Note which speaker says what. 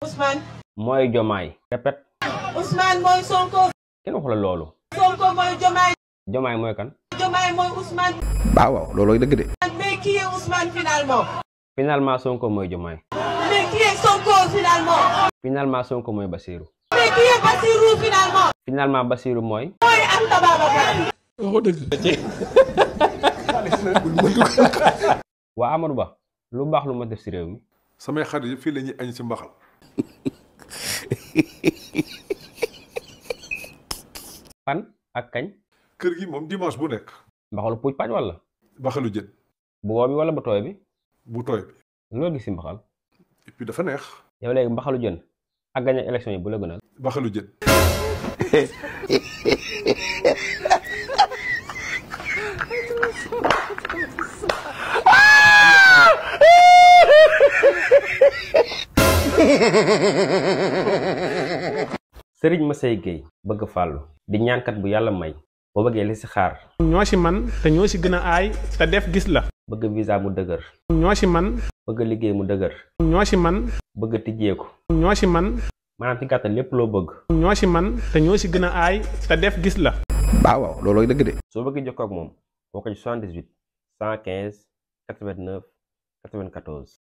Speaker 1: Ousmane.
Speaker 2: mooy Jomaay. répète.
Speaker 1: Ousmane mooy Sonko.
Speaker 2: kenn waxu la loolu.
Speaker 1: Sonko mooy Jomaay.
Speaker 2: Jomaay mooy kan.
Speaker 1: Jomaay mooy Ousmane.
Speaker 3: waaw loolooy dëgg de.
Speaker 1: mais qui est Ousmane finalement.
Speaker 2: finalement Sonko mooy Jomaay.
Speaker 1: mais qui est Sonko finalement.
Speaker 2: finalement Sonko mooy Bassirou.
Speaker 1: mais qui est Bassirou finalement.
Speaker 2: finalement Bassirou mooy.
Speaker 1: mooy Anta Babacar.
Speaker 3: waxoo dëgg.
Speaker 2: waa Amadou Ba lu baax lu ma def si réew mi.
Speaker 4: samay xarit fii la ñuy añ si mbaxal.
Speaker 2: fan ak kañ.
Speaker 4: kër gi moom dimanche bu nekk.
Speaker 2: mbaxalu puuj paaj wala.
Speaker 4: mbaxalu jën.
Speaker 2: bu woo bi wala bu tooy bi.
Speaker 4: bu tooy bi.
Speaker 2: loo gis si mbaxal.
Speaker 4: et puis dafa neex.
Speaker 2: yow léegi mbaxalu jën ak gañe élection yi bu la gënal.
Speaker 4: mbaxalu jën.
Speaker 2: Sëriñ Masey Gueye bëgg fàllu di ñaankat bu yàlla may boo bëggee li si xaar
Speaker 5: ñoo ci man te ñoo ci gën a aay te def gis la
Speaker 2: bëgg visa mu dëgër
Speaker 5: ñoo ci man
Speaker 2: bëgg liggéey mu dëgër
Speaker 5: ñoo ci man
Speaker 2: bëgg tijjeeku
Speaker 5: ñoo ci man
Speaker 2: maanaam ci gàttal lépp loo bëgg
Speaker 5: ñoo ci man te ñoo ci gën a aay te def gis la
Speaker 3: waaw loolooy dëgg de.
Speaker 2: soo bëggee jokkoo ak moom boo ko ci 78 115 89 94